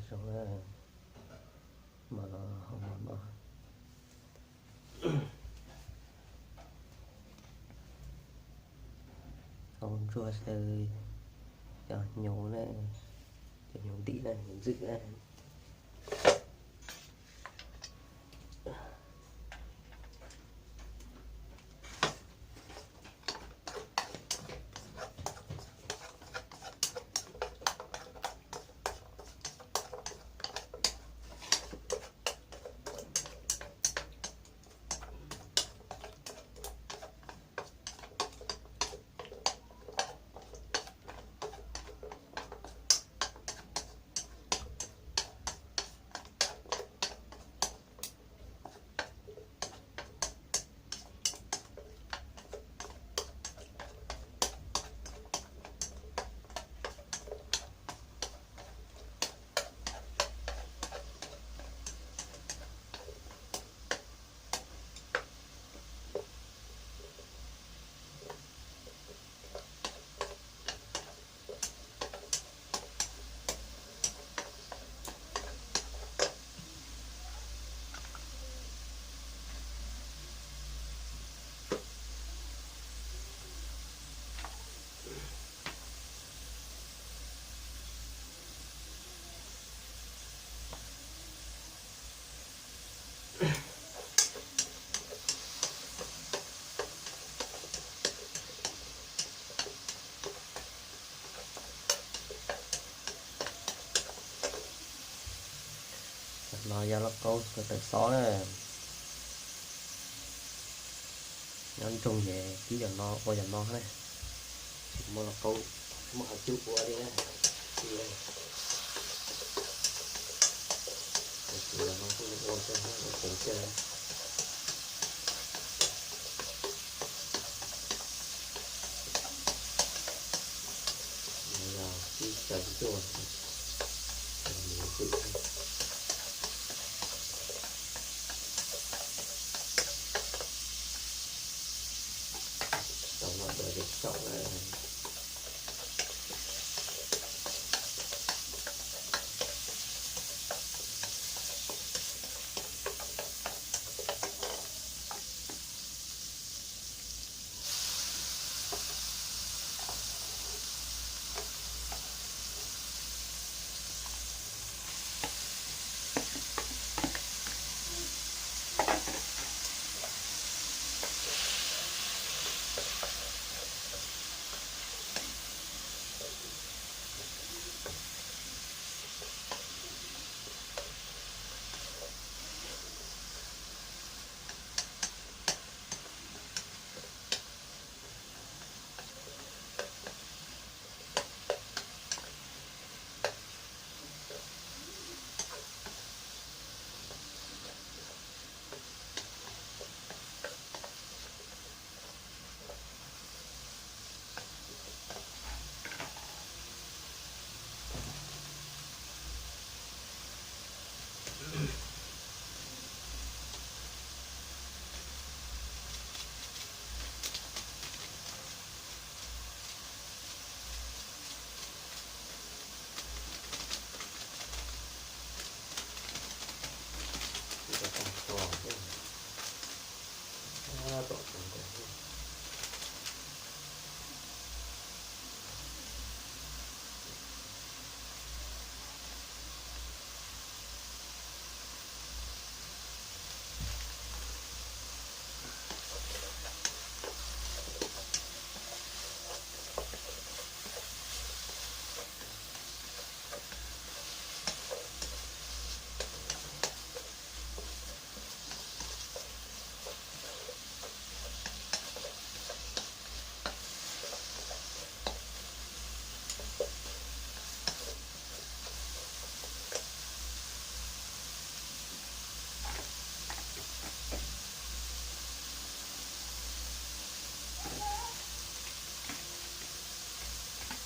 Zoo na, mas no hau no, hau ntsuag xwb, cov hnyuv na, cov hnyuv ntim na, hnyuv ntxwm na. No yog lauj kaub kawm tawm xob na. Nyob nroog ces tib yam no ua yam no na. Tsis muaj lauj kaub, tsis muaj qhov cub ua li na. Ua no kuj ua kawg, ua kawg. Yog tib caws tuaj, mus twm thiab. Tau no dua ces tsaum lawm.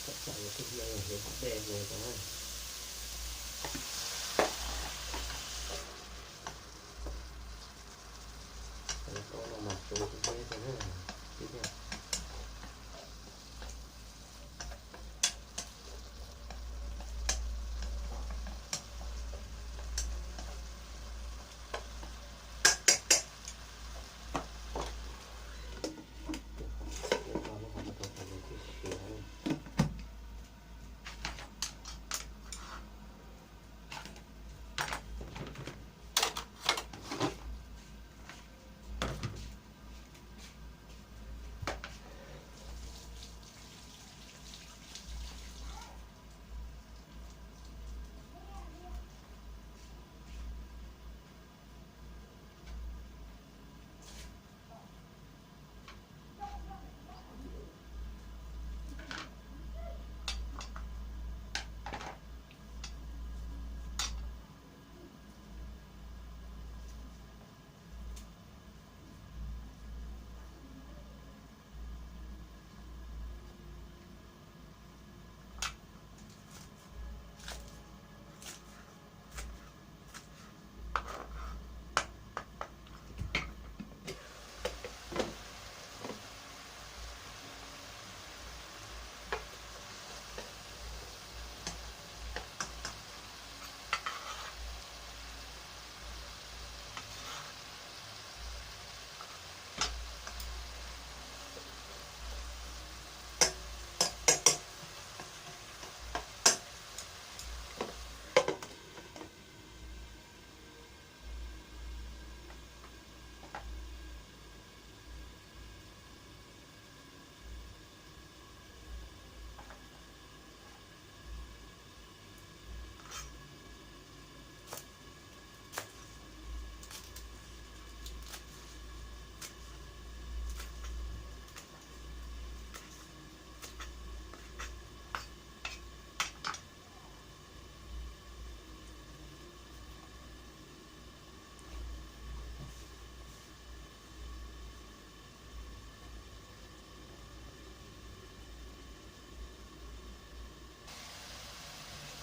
Tam sim no kuj yog yuav ua dej mus rau na. Cov lauj kaub no mas tsuv tib teb tiag na, tib tiag.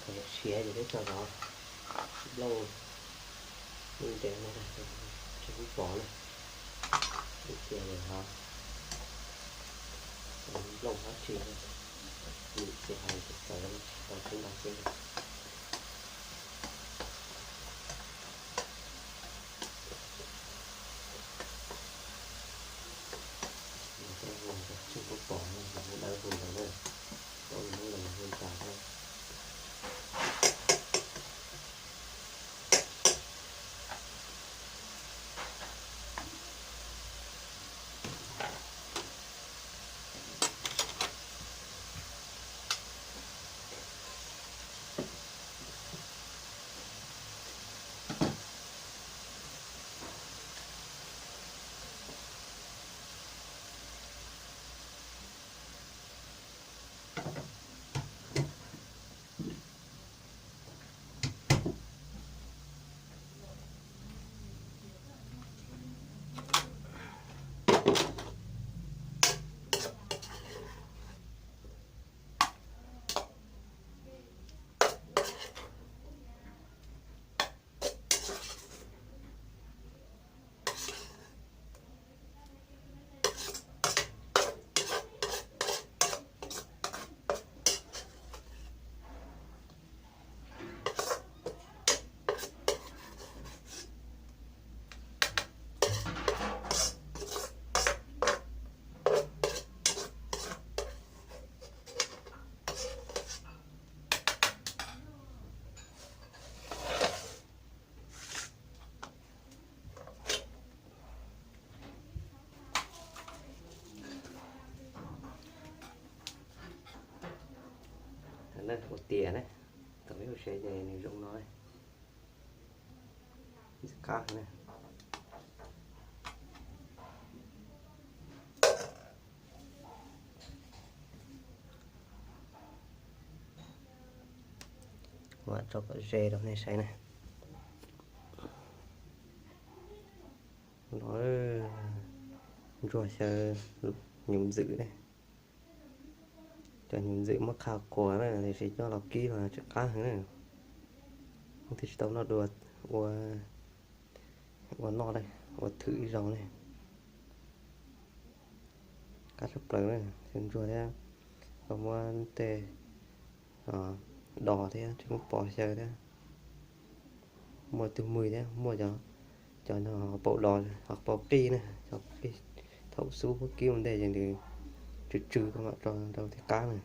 Siav ces peb tso zov nplooj, nplooj ntev no, tsis pub pov na. Ib tias yog nplooj dab tsi, nim txiv hais txawv tsis tau tub ntau xwb. Tsis pub pov, mus dawb hu ntawd na, muab los hu tas na. Ua tias na, thaum ib ua siav ces nws zoo no, ntxim qab na. Mam tso kom ze rau nej saib na. No, ntsuag xyaw hnyuv ntxwm ne. Cov hnyuv ntxwm muab qha quas na, tiam sis coj los kib los tsis qab heev na. Leej twg tsis tau noj dua ua, ua noj ne, ua thwm ib zaug ne. Qab tshaj plaws na, xyaw ntsuag thiab, muab tej dos thiab tsis muab pov xyaw thiab. Muaj tus mws thiab, muaj cov, cov no paus dos, paus qij na, cov qij thaum xub muab kib ua ntej ces nws tsw tsw koj mam tso rau thiaj qab na.